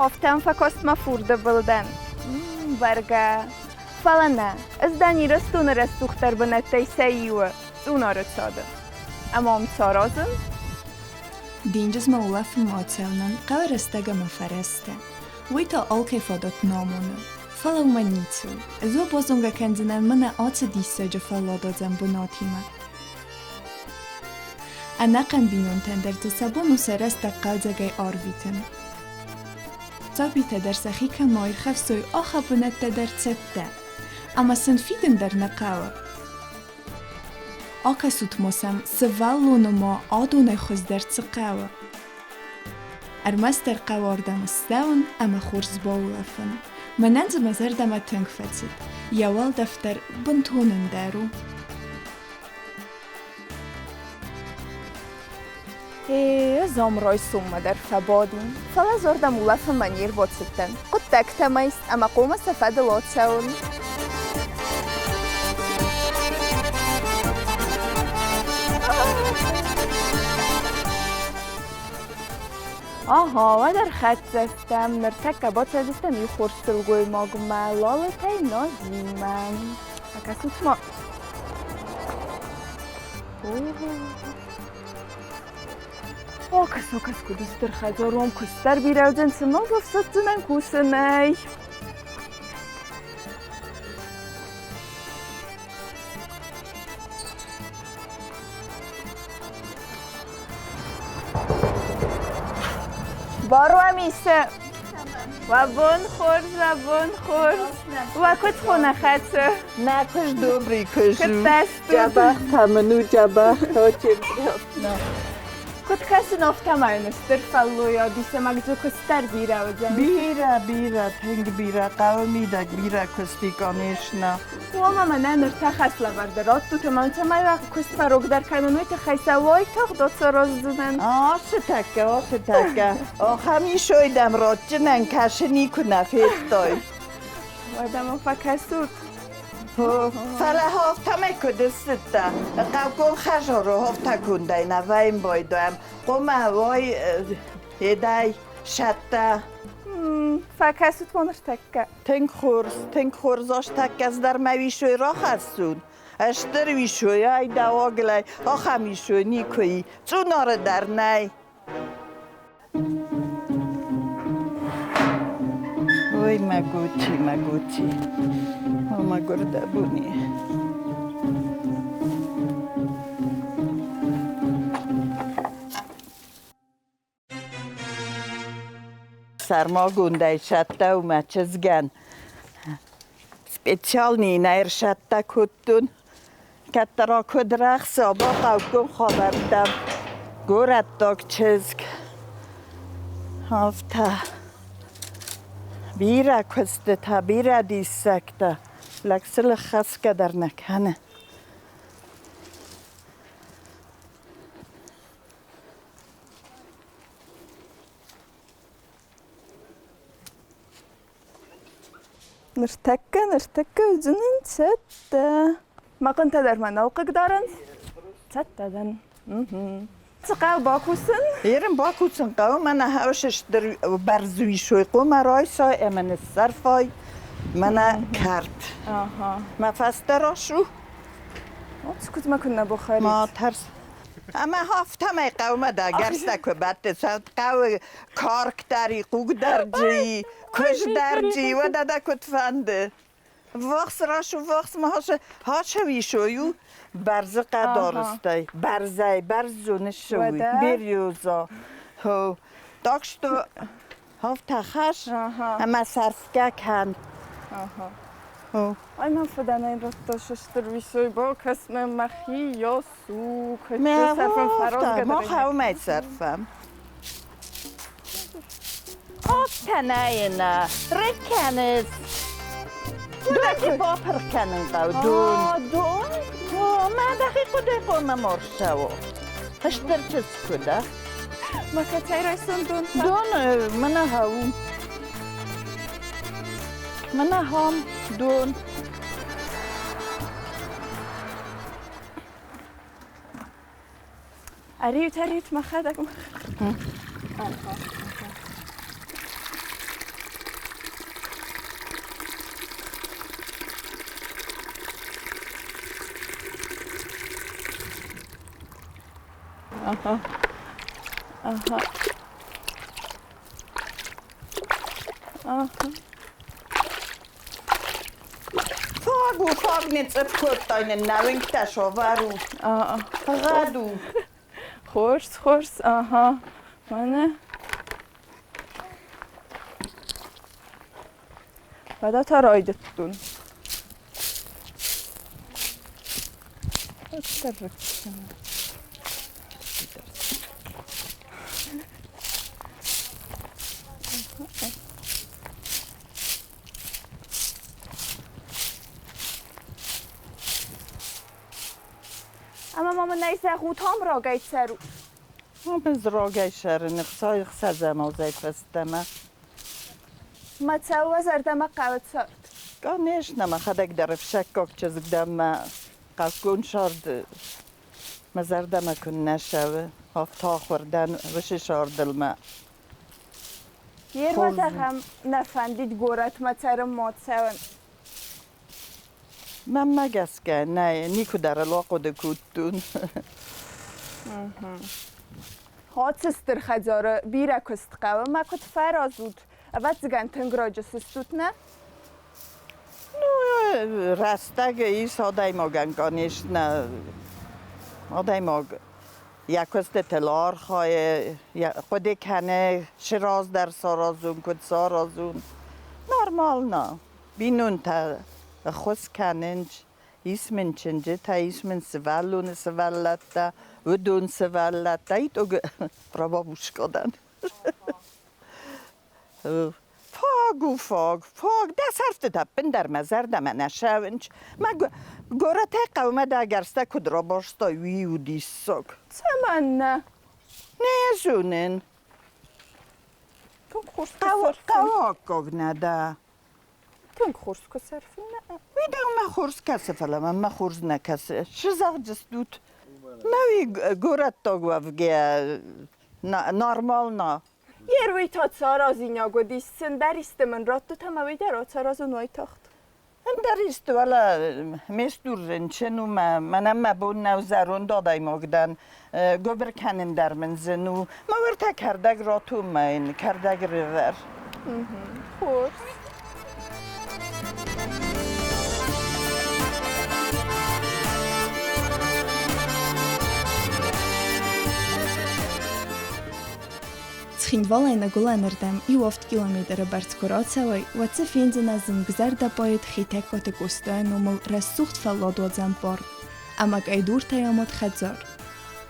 Афтӕ фӕкаст мӕ фурды был дӕн. Бӕргӕ. Фӕлӕ нӕ, ӕз дӕн Ирыстоны рӕсугъддӕр бынӕттӕй сӕ иуы, Цъунары цады. Ӕмӕ ам цы аразын? Денджызмӕ улӕфынмӕ ацӕуынӕн хъӕуы рӕстӕг ӕмӕ фӕрӕзтӕ. Уый та алкӕй фадат нӕ амоны. Фӕлӕ уымӕн ницы у. Ӕз уӕ базонгӕ кӕндзынӕн мӕнӕ ацы диссаджы фӕлладуадзӕн бынатимӕ. Ӕнӕхъӕн бинонтӕн дӕр дзы сӕ бон у сӕ рӕстӕг хъӕлдзӕгӕй арвитын. Сабитӕ дӕр сӕхи кӕм аирхӕфсой, ахӕм бынӕттӕ дӕр цӕттӕ. Ӕмӕ сын фидын дӕр нӕ хъӕуы. Акӕсут-ма сӕм, сывӕллоны ма адонӕй хуыздӕр цы хъӕуы. Ӕрмӕстдӕр хъӕуы ардӕм ссӕуын ӕмӕ хорз баулӕфын. Мӕнӕн дзы мӕ зӕрдӕмӕ тынг фӕцыд. Йӕ уӕлдӕф дӕр бынтон ӕндӕр у. Ӕз ам райсоммӕ дӕр фӕбадин, фӕлӕ ӕз ардӕм улӕфынмӕ не рбацыдтӕн. Хъуыддӕгтӕ мӕ ис ӕмӕ хъуамӕ сӕ фӕдыл ацӕуон. Ага, уӕд ӕрхӕццӕ стӕм. Ныртӕккӕ бацӕудзыстӕм иу хорз сылгоймагмӕ, Лалытӕй Назимӕ. Акӕсут-ма. Окас, окас, куыд стыр хӕдзарон куыст дӕр бирӕ уыдзӕн, цы ма бафсаддзынӕн кусынӕй. Бар уӕм исы. Уӕ бон хорз, уӕ бон хорз. Уӕ куыд хона хӕцы? Нӕ куыст добрый куыст. Куыд стут? Дзӕбӕх та мын у, дзӕбӕх очень приятно. Куыд кӕсын, афтӕмӕй уын стыр фӕллойад ис ӕмӕ дзы куыст дӕр бирӕ уыдзӕн. Бирӕ, бирӕ, тынг бирӕ. Хъӕуы мидӕг бирӕ куыст и, конечно. Уомӕ мӕнӕ ныр та хӕслӕвӕрд раттут ӕмӕ цӕмӕй уӕ куыст фӕрогдӕр кӕнон, уый тыххӕй сӕ уайтагъд ацараздзынӕн. Ацы тӕккӕ, ацы тӕккӕ. Ахӕм исой дӕм ратджынӕн кӕсы никуы нӕ федтай. Уӕдӕ мӕм фӕкӕсут. Фӕлӕ афтӕмӕй куыд ссыдтӕ? Хъӕуккон хӕзоры афтӕкондӕй нӕ вӕййын байдайӕм. Хъуамӕ уай едӕй сӕттӕ. Фӕкӕсут ма ныртӕккӕ. Тынг хорз, тынг хорз, астӕккӕ дӕр мӕ уисой рахӕссун. Ӕстыр уисой, айдауаглӕй, ахӕм уисой никуы и. Цъунары дӕр нӕй. Ой, мӕ гочи, мӕ гочи, о мӕгуыр дӕ буни. Сӕрмагондӕй сӕттӕ у мӕ чызгӕн. Специални нӕ ӕрсӕттӕ кодтон. Кӕддӕра куыд рӕхса, бахъӕуккон хабӕрттӕм. Горӕттаг чызг. Афтӕ. Бирӕ куыстытӕ, бирӕ диссӕгтӕ. Лӕг сыл хӕсгӕ дӕр нӕ кӕны. Ныртӕккӕ, ныртӕккӕ уыдзынӕн цӕттӕ. Мӕ хъуынтӕ дӕр мӕ нал хъыгдарынц. Цӕттӕ дӕн. Цы хъӕуы бакусын? Ерын бакусын хъӕуы, мӕнӕ хӕс стыр бӕрзуисой хъуамӕ райсай ӕмӕ ныссӕрфай мӕнӕ кӕрт. Мӕ фӕстӕ рацу. Куыд мӕ куыннӕ бахӕрид? Ма тӕрс. Ӕмӕ афтӕмӕй хъӕумӕ дӕ гӕрзтӕ куы бӕттыс, уӕд хъӕуы карк дӕр и, хъуг дӕр джи, куыз дӕр джи, уӕдӕ дӕ куыд фӕнды. Ввахс рацу, ввахс ма хасӕуисой у бӕрзы хъӕдарыстӕй, бӕрзӕй, бӕрзу ныссӕуй, береза. Так что афтӕ хӕс ӕмӕ сӕрфгӕ кӕн. Ай мӕ фыдӕнӕй радта сыстыр уисой, бакӕс мӕм мӕхи, йосу, куыд сӕрфӕм фӕрозгӕ Мах аумӕй сӕрфӕм. Афтӕ нӕ нӕ, рыг кӕныс. Дон бапырх кӕнын хъӕуы, дон. Дон? Мӕ дӕхи хъуыды хъуамӕ ма рцӕуа. Стыр чызг куы дӕ. Ма кӕцӕй райсон дон? Дон мӕнӕ хъӕуы. Мӕнӕ хам дон. Ӕриут, ӕриут, мӕхӕдӕг. Ага. Ага. Ага. Фаг у, фаг ныцъцъыф кодтай, ныннӕуынгтӕ савӕр у. Гъӕд у. Хорз, хорз, ага. Мӕнӕ. Уӕдӕ та райдыдтон. Ӕмӕ ма мын ӕй зӕгъут, ам рагӕй цӕрут? Ам рагӕй цӕрын, ӕхсӕзӕм азӕй фӕстӕмӕ. Мӕ цӕуы зӕрдӕмӕ хъӕуы цард. Конечно, мӕхӕдӕг дӕр ӕфсӕггаг чызг дӕн, мӕ хъӕуккон сӕрд мӕ зӕрдӕмӕ куыннӕ цӕуы, афтӕ ахуыр дӕн уыцы сӕрдыл мӕ. Йе рвӕзӕгъӕм нӕ фӕндид горӕтмӕ цӕрынмӕ цӕуын. Мӕнмӕ гӕсгӕ, нӕ, никуы дӕр ыл ахъуыды кодтон. Ацы стыр хӕдзары бирӕ куыст хъӕуы мӕ куыд фӕразут? Ӕвӕццӕгӕн, тынг раджы сыстут, нӕ? Ну, рӕстӕг ис адӕймагӕн, конечно. Адӕймаг йӕ куыстытыл архайы, хъуыды кӕны, цы раздӕр саразон, куыд саразон. Нормально. Бинонтӕ ӕххуыс кӕнынц, ис мын чындзытӕ, ис мын сывӕллоны сывӕллӕттӕ, уыдон сывӕллӕттӕ. Итог прабабушка дӕн. Фаг у, фаг, фаг. Дӕ сӕрфтытӕ ӕппындӕр мӕ зӕрдӕмӕ нӕ цӕуынц. Мӕ горӕтӕй хъӕумӕ дӕ гӕрзтӕ куыд рабастай, уый у диссаг. Цӕмӕннӕ? Нӕ зонын. Тынг хорз куы сӕрфын. Хъӕуы аккаг нӕ дӕ. Тынг хорз куы сӕрфын нӕ. Уый дӕумӕ хорз кӕсы, фӕлӕ мӕнмӕ хорз нӕ кӕсы. Цы зӕгъдзыстут? Мӕ уый горӕттаг уӕвгӕ нормал Йе та царазинаг уыдис, ӕндӕр исты мын раттут ӕмӕ уый дӕр ацаразын уайтагъд. Ӕндӕр исты, уӕлӕ ме стур рынчын у, мӕнӕн мӕ бон нӕу, зӕронд адӕймаг дӕн, гуыбыр кӕнын дӕр мын зын у. Мӕ уӕртӕ кӕрдӕг ратон ма йын, кӕрдӕг рывӕр. Хорз. Цхинвалӕй ныгуылӕнырдӕм иу-авд километры бӕрц куы рацӕуай, уӕд дзы фендзынӕ зынгзӕрдӕ поэт Хетӕгкаты Къостайы номыл рӕсугъд фӕлладуадзӕн парк ӕмӕ къӕйдуртӕй амад хӕдзар.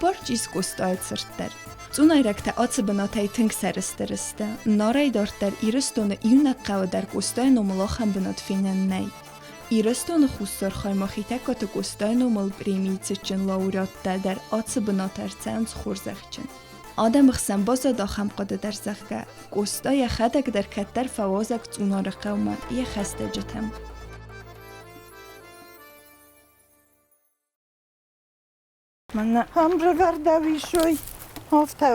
Парчы ис Къостайы цырт дӕр. Цъунайрӕгтӕ ацы бынатӕй тынг сӕрыстыр сты. Нарӕй дарддӕр Ирыстоны иунӕг хъӕуы дӕр Къостайы номыл ахӕм бынат фенӕн нӕй. Ирыстоны хуссар хаймӕ Хетӕгкаты Къостайы номыл премийы цытджын лауреаттӕ дӕр ацы бынаты ӕрцӕуынц хорзӕхджын. Адӕмы хсӕн баззад ахӕм хъуыды дӕр, зӕгъгӕ, Къоста йӕхӕдӕг дӕр кӕддӕр фӕуазӕг Цъунары хъӕумӕ йӕ хӕстӕджытӕм. Мӕнӕ Ам рывӕрдӕуисой, афтӕ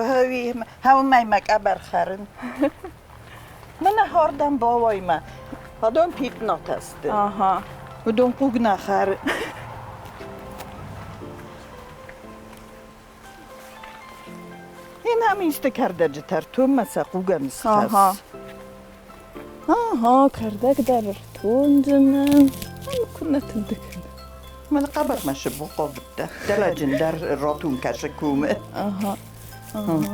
хӕуымӕй мӕ къӕбӕр хӕрын. Мӕнӕ хӕрдӕм бауай-ма, адон пикънатӕ сты. Ага. Уыдон хъуг нӕ хӕры. Ин ам исты кӕрдӕджытӕ ртонмӕ сӕ хъугӕн схӕсс. Ага. Ага, кӕрдӕг дӕр ӕртондзынӕн. Ам куыннӕ тынды кӕны. Мӕн хъӕбӕрмӕ сыбухъовыдтӕ. Дӕлӕджын дӕр ратун кӕсы кумы. Ага.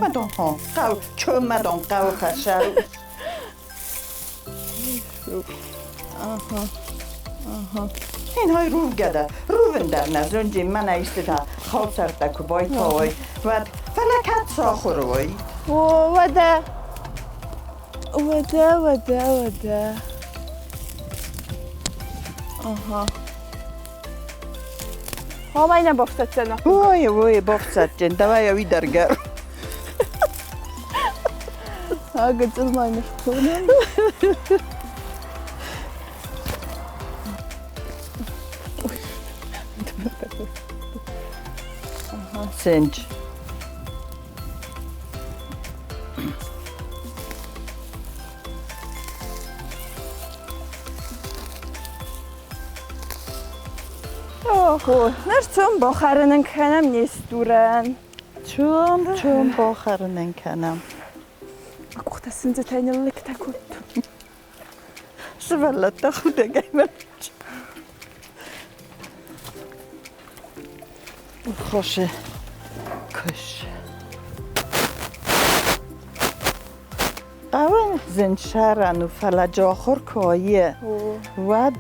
Мадон хон хъӕу, чумӕдон хъӕуы хӕсӕу. Ага. Ага. Ин хай рувгӕ рувын дӕр нӕ зонджын мӕнӕ истытӕ халсӕрттӕ куы байтауой, уӕд фӕлӕ кӕд сахуыр уой. О, уӕдӕ. Уӕдӕ, уӕдӕ, уӕдӕ. Ага. Омай нӕ бафсаддзӕн. Ой, ой, бафсадджын, давай ауи дӕргӕ. А, гыццыл ма ныфтонӕм. Сендж. Охо, ныр цом бахӕрынын кӕнӕм не стурӕн. Чом, чом, бахӕрынӕн кӕнӕм. Мӕ къухтӕ сындзытӕй ныллыгтӕ кодтон. Сывӕллӕттӕ худӕгӕй мӕлынц. Хосы куыс. Хъӕуы зын сӕрӕн у, фӕлӕ джохор куы вӕййы, уӕд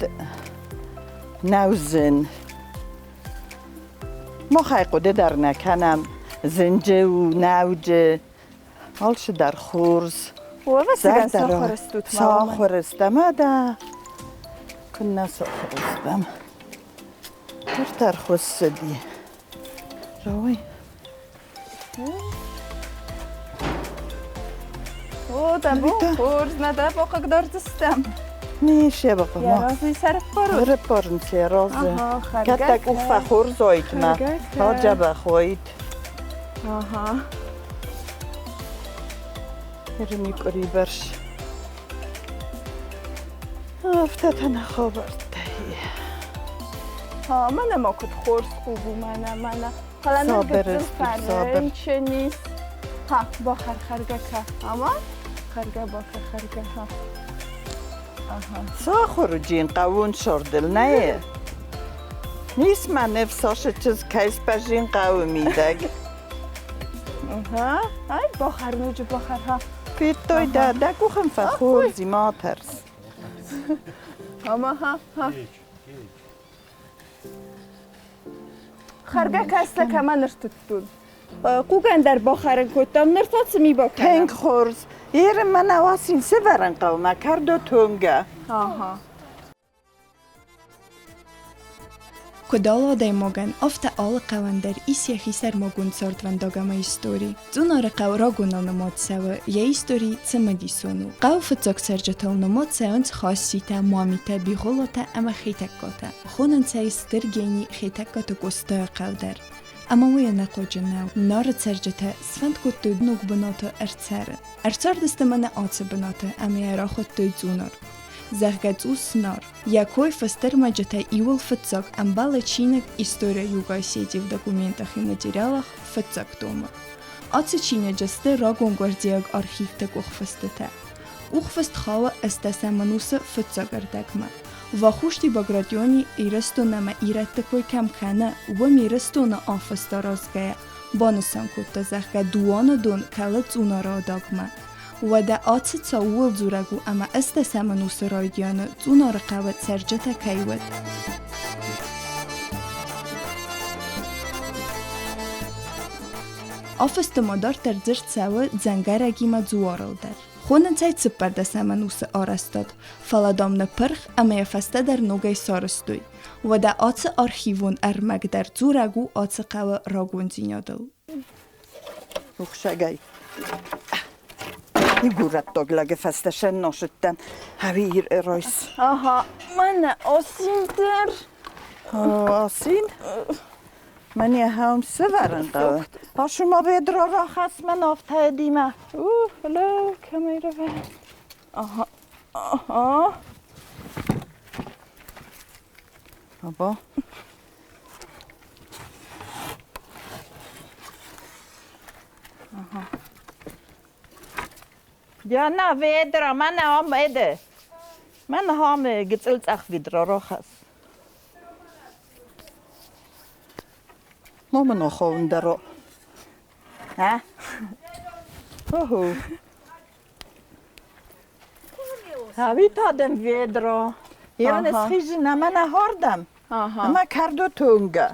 нӕу зын. Махӕй хъуыды дӕр нӕ кӕнӕм, зынджы у, нӕуджы, алцыдӕр хорз. Ӕвӕццӕгӕн сахуыр стут. Сахуыр стӕм, да. Куыннӕ сахуыр стӕм. Ныр хуыссыди. Рауай. О, дӕ бон хорз, нӕ дӕ бахъыгдардзыстӕм. Не, се бахъуыма. Йӕ разы сӕрыппарут. Ӕрыппарынц йӕ разы. Кӕд дӕ къух фӕхорз уаид мӕ, фӕдзӕбӕх уаид. Ага. Ирыни къуырибӕрс. Афтӕ та нӕ хабӕрттӕй. Мӕнӕ ма куыд хорз хъуг у, мӕнӕ, мӕнӕ. Фӕлӕ ныр гыццыл фӕрынчын ис. Ха, бахӕр, хӕргӕ кӕ. Ама? Хӕргӕ бакӕ, хӕргӕ, ха. Ага. Сахуырджын хъӕуон сордыл нӕ. Ис ма ныфсосы чызг кӕй сбӕззин хъӕуы мидӕг. Ага. Ай, бахӕр, ноджы бахӕр, ха. Федтой дӕ, дӕ къухын фӕхорз и, ма тӕрс. Ама, ха, ха. Хӕргӕ кӕстӕ кӕмӕн ӕртыдтон? Хъугӕн дӕр бахӕрын кодтам, ныр та цы ми бакӕнӕм? Тынг хорз. Еры мӕнӕ уасин сывӕрын хъӕуы мӕ кӕрдо тонгӕ. Ага. Куыд алы адӕймагӕн, афтӕ алы хъӕуӕн дӕр ис йӕхи сӕрмагонд цардвӕндаг ӕмӕ истори. Цъунары хъӕу рагоныл нымад цӕуы, йӕ истори цымыдисон у. Хъӕуы фыццаг цӕрджытыл нымад цӕуынц Хасситӕ, Мамитӕ, Бигъуылатӕ ӕмӕ Хетӕгкатӕ. Хонынц ӕй стыр гени Хетӕгкаты Къостайы хъӕу дӕр. Ӕмӕ уый ӕнӕхъуаджы нӕу. Нары цӕрджытӕ сфӕнд кодтой ног бынаты ӕрцӕрын. Ӕрцардысты мӕнӕ ацы бынаты ӕмӕ йӕ рахуыдтой Цъунар. Зӕгъгӕ, цъус Нар. Йӕ кой фӕстӕрмӕджытӕй иуыл фыццаг ӕмбӕлы чиныг «История Юга Осетии в документах и материалах» фыццаг томы. Ацы чиныджы сты рагон гвардиаг архивты къухфыстытӕ. Къухфыст хауы ӕстӕсӕм ӕнусы фыццаг ӕрдӕгмӕ. Вахушти Багратиони Ирыстон ӕмӕ ирӕтты кой кӕм кӕны, уым Ирыстоны афыст аразгӕйӕ, банысан кодта, зӕгъгӕ, Дуаны дон кӕлы Цъунары адагмӕ. Уӕдӕ ацы цау ууыл дзурӕг у, ӕмӕ ӕстӕсӕм ӕнусы райдианы Цъунары хъӕуы цӕрджытӕ кӕй уыд. Афысты ма дарддӕр дзырд цӕуы дзӕнгӕрӕгимӕ дзуарыл дӕр. Хонынц ӕй цыппӕрдӕсӕм ӕнусы арӕзтад, фӕлӕ, дам, ныппырх ӕмӕ йӕ фӕстӕдӕр ногӕй сарӕзтой. Уӕдӕ ацы архивон ӕрмӕг дӕр дзурӕг у ацы хъӕуы рагондзинадыл. Рухсагӕй. Игурӕттаг лӕги фӕсте сӕнносудтӕн. Ӕви ройс. Ага, мӕнӕ осин дӕр. Осин? Мӕн йӕ сывӕрын хъӕуы. Ашума ведро рахӕсс мӕн афтӕдимӕ. У, фӕлӕ кӕмӕй равӕрын? Ага, ага. Аба. Ага. Ja, на ведра, мӕнӕ ам эде. Мӕнӕ ам гыццыл цъӕх ведра рахӕсс. Ма мын ахауын дӕр. Hä? Охо. Ӕви та дын ведра. Ирон схизын ӕмӕ нӕ хӕрдӕм. Ӕмӕ кӕрдо тонгӕ.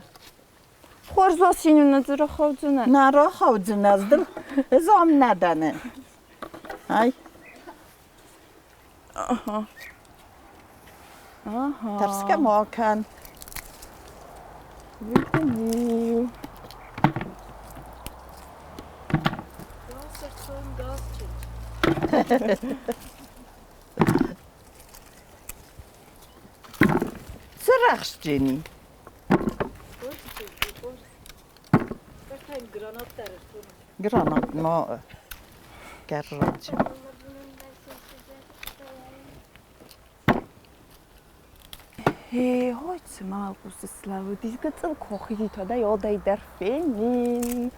Хорз ласин нӕ дзы рахаудзынӕ. Нӕ рахаудзынӕ, ӕз дын ӕз ам нӕ дӕн. Ай. Ага. Ага. Тӕрсгӕ ма кӕн. Витамин. Цы рӕхстджын Гранат ма гӕрраджы. Э, heute mal слава, гыццыл кохи та да йодӕй дӕр фенин.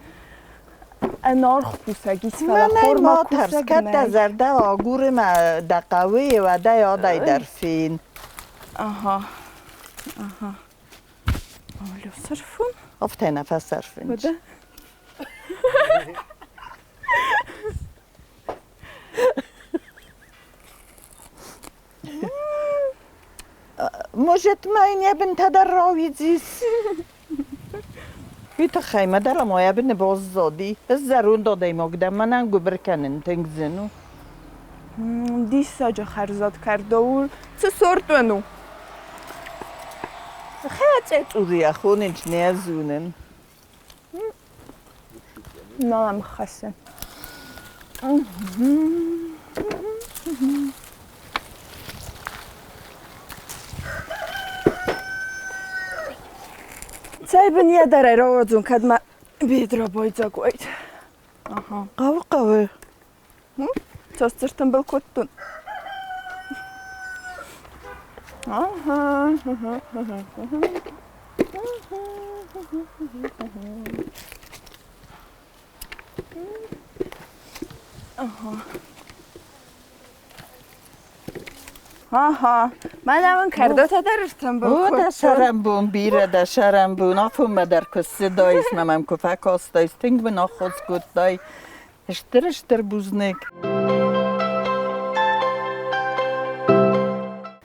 Ӕнаргъ кусӕг ис, фӕлӕ Мӕнӕй хормаг ма тӕрс, кусӕг кӕд дӕ нӕй. зӕрдӕ агуры мӕ дӕ хъӕуы, уӕдӕй адай дӕр фен. Ага, ага. Алло, сӕрфун? Афтӕ нӕ фӕсӕрфынч. Уӕдӕ? Может, ма йын йӕ бынтӕ дӕр рауидзис? Уый тыххӕй мӕ дӕр ӕмӕ йӕ быны баззади. Ӕз зӕронд адӕймаг дӕн, мӕнӕн гуыбыр кӕнын тынг зын у. Диссаджы хӕрзад кӕрдо у. Цы сорт уын у? Хӕцъе цъурийӕ хонынц нӕ зонын. Нал ӕм хӕцы. Цӕй бын йӕ дӕр ӕрауадзон, кӕд мӕ бедра байдзаг уайд. Ага. Хъӕуы, хъӕуы. Цас тымбыл кодтон. Ага. Аха, мӕнӕ мын кӕрдотӕ дӕр ӕртымбыл О, дӕ кодтон. сӕрӕнбон бирӕ, дӕ сӕрӕнбон. Афонмӕ дӕр куы ссыдаис мӕ мӕм куы фӕкастаис, тынг мын ӕххуыс кодтай. Стыр-стыр бузныг.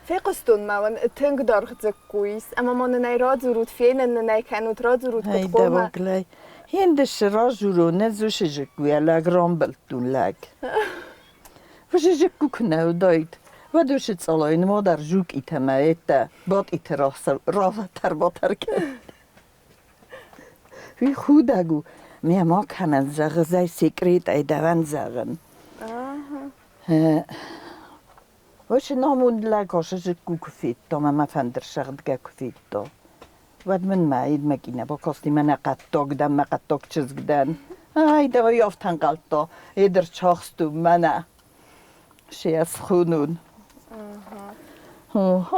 Фехъуыстон ма уын тынг даргъ дзыкку ис, ӕмӕ ма нын ӕй радзурут, фенын нын ӕй кӕнут, радзурут куыд Ай, хъуамӕ. дӕвоглай. Хендысы разурон, ӕз уыцы зыккуйӕ лӕг рамбылдтон лӕг. Уыцы зыкку куы нӕ уыдаид, уӕд уыцы цъалайы нымадӕр зукъитӕ мӕ еттӕ батъиты ратӕр-батӕр кӕнид. Уый худӕг у, ме ма кӕмӕн зӕгъы, зӕй секъретӕй дӕуӕн зӕгъын. Уыцы намонд лӕг ацы зыкку куы федта ӕмӕ мӕ фӕндыр сӕгъдгӕ куы федта, уӕд мын мӕ идмӕ къина бакасти, мӕнӕ хъӕддаг дӕн, мӕ хъӕддаг чызг дӕн. Ай, дӕуӕй афтӕ ӕнхъӕлдта, эдыр чахст у мӕнӕ. Се ӕз хонун.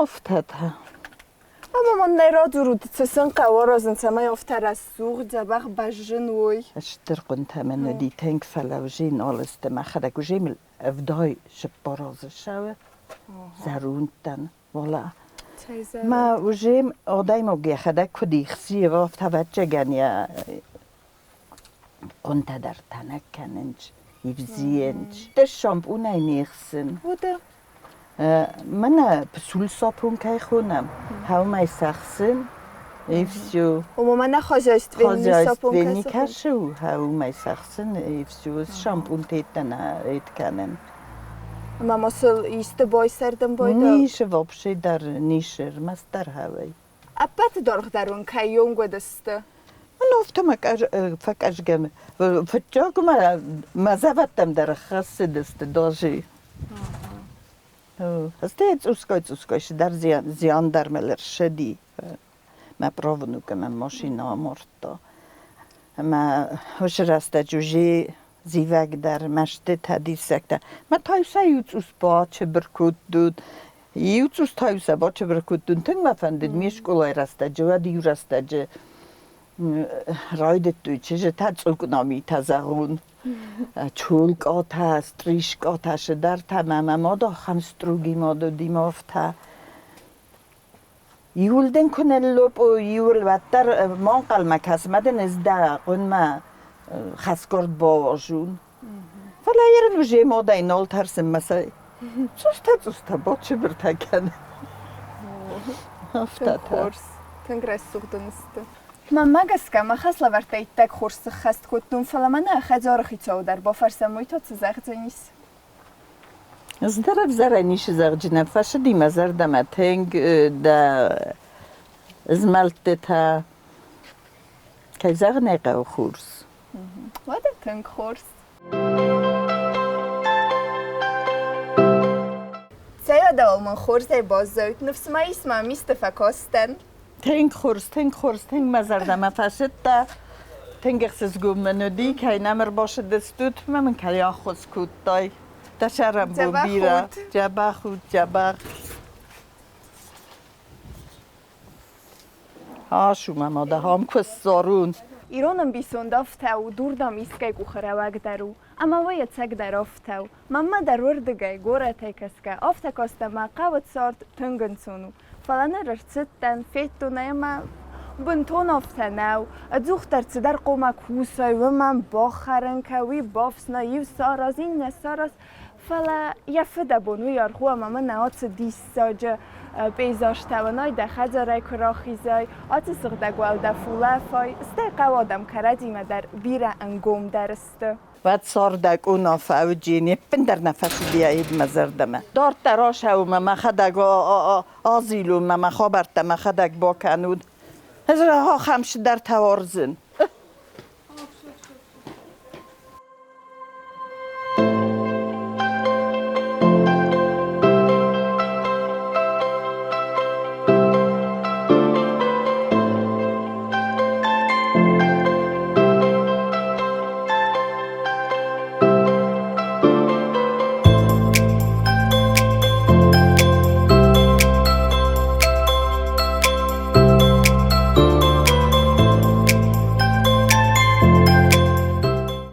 Афтӕтӕ. Ӕмӕ мын нӕ радзурут, цы сын хъӕуы аразын, цӕмӕй афтӕ рӕсугъд, дзӕбӕх бӕззын уой. Стыр хъуынтӕ мын уыди тынг, фӕлӕ уже нал сты. Мӕхӕдӕг уже мыл ӕвдай цыппар азы ссӕуы. Зӕронд дӕн, уӕлӕ. Мӕ уже адӕймаг йӕхӕдӕг куыд ихси, афтӕ ӕвӕццӕгӕн йӕ хъуынтӕ дӕр тӕнӕг кӕнынц, ивзийынц. Дӕ шампунӕй не хсын. Уыды. Мӕнӕ пысул сапун кӕй хонӕм, хӕумӕй сӕхсын, и все. Ома мӕнӕ хозяйственный сапун Хозяйственный кӕсы у, хӕумӕй сӕхсын, и все. Шампун теттӕ нӕ эт кӕнӕм. Ӕмӕ ма сыл исты байсӕрдын байдал? Нишы вообще дӕр нишы, ӕрмӕстдӕр хӕуӕй. Ӕппӕты даргъдӕр уын кӕйонг уыдысты? Ну, афтӕ фӕкӕсгӕ фыццаг мӕ мӕ зӕвӕттӕм дӕр ӕххӕссыдысты даже. Стӕй цъусгай-цъусгай цыдӕр зиан дӕр мыл ӕрцыди. Мӕ правнукӕ мӕ машинӕ амардта. Ӕмӕ уыцы рӕстӕджы уже зивӕг дӕр, мӕстытӕ, диссӕгтӕ. Мӕ та сӕ иу цъус бачыбыр кодтон. Иу цъус та-иу сӕ бачыбыр кодтон. Тынг мӕ фӕндыд ме скъолайы рӕстӕджы, уӕд иу рӕстӕджы райдыдтой чызджытӕ цъукънамитӕ зӕгъун. Чулкъатӕ, стрижкъатӕ, цыдӕртӕ. Мӕ мӕ мад ахӕм струги мад уыди, ма афтӕ. Иуыл дын куы ныллопъо, иуыл уӕддӕр ма ӕнхъӕлмӕ кӕс, мӕ дын ӕз дӕ хъуынмӕ хӕсгорд бауарзун. Фӕлӕ ерын уже модӕй нал тӕрсын мӕ сӕ цъустӕ-цъустӕ бачыбыртӕ кӕны. Афтӕ Тынг хорз, тынг рӕсугъд ын сты. Мӕнмӕ гӕсгӕ, мӕ хӕслӕвӕрдтӕ иттӕг хорз сыххӕст кодтон, фӕлӕ мӕ нӕ хӕдзары хицау дӕр бафӕрсӕм, уый та цы зӕгъдзӕнис? Ӕз дӕр ӕвзӕрӕй ницы зӕгъджынӕн, фӕцыди мӕ зӕрдӕмӕ тынг дӕ змӕлдтытӕ. Кӕй зӕгъын ӕй хъӕуы, хорз. Уӕдӕ тынг хорз. Цӕй уӕдӕ мын хорзӕй баззайут, ныфс ма ис мӕм исты фӕкастӕн. Тынг хорз, тынг хорз, тынг мӕ зӕрдӕмӕ фӕцыдтӕ. Тынг ӕхсызгон мын уыди, кӕй нӕм ӕрбацыдыстут ӕмӕ мын кӕй ӕххуыс кодтай. Дӕ сӕрӕнбон бирӕ. Дзӕбӕх ут, дзӕбӕх. Ацу, мӕ мад, ахӕм куы ссарон. Ирон ӕмбисонд афтӕ у, дур, дам, искӕй къухы рӕуӕгдӕр у. Ӕмӕ уый ӕцӕгдӕр афтӕ у. Мӕнмӕ дӕр уырдыгӕй, горӕтӕй кӕсгӕ, афтӕ каст ӕмӕ хъӕуы цард тынг ӕнцон у. Фӕлӕ ныр ӕрцыдтӕн, федтон ӕй ӕмӕ бынтон афтӕ нӕу. Ӕдзухдӕр цыдӕр хъуамӕ кусай, уымӕн бахӕрын кӕ, уый бафснай, иу сараз, иннӕ сараз. Фӕлӕ йӕ фыдӕбон уый аргъ у ӕмӕ мӕнӕ ацы диссаджы пейзажтӕ уынай, дӕ хӕдзарӕй куы рахизай, ацы сыгъдӕг уӕлдӕф улӕфай, стӕй хъӕуы адӕм кӕрӕдзимӕ дӕр бирӕ ӕнгомдӕр сты. Уӕд цардӕг уынаффӕ уыди, не ппындӕр нӕ фӕцыди аив мӕ зӕрдӕмӕ. Дарддӕр ацӕуынмӕ мӕхӕдӕг азилунмӕ мӕ хабӕрттӕ мӕхӕдӕг бакӕнун. Ӕз ахӕм цыдӕртӕ уарзын.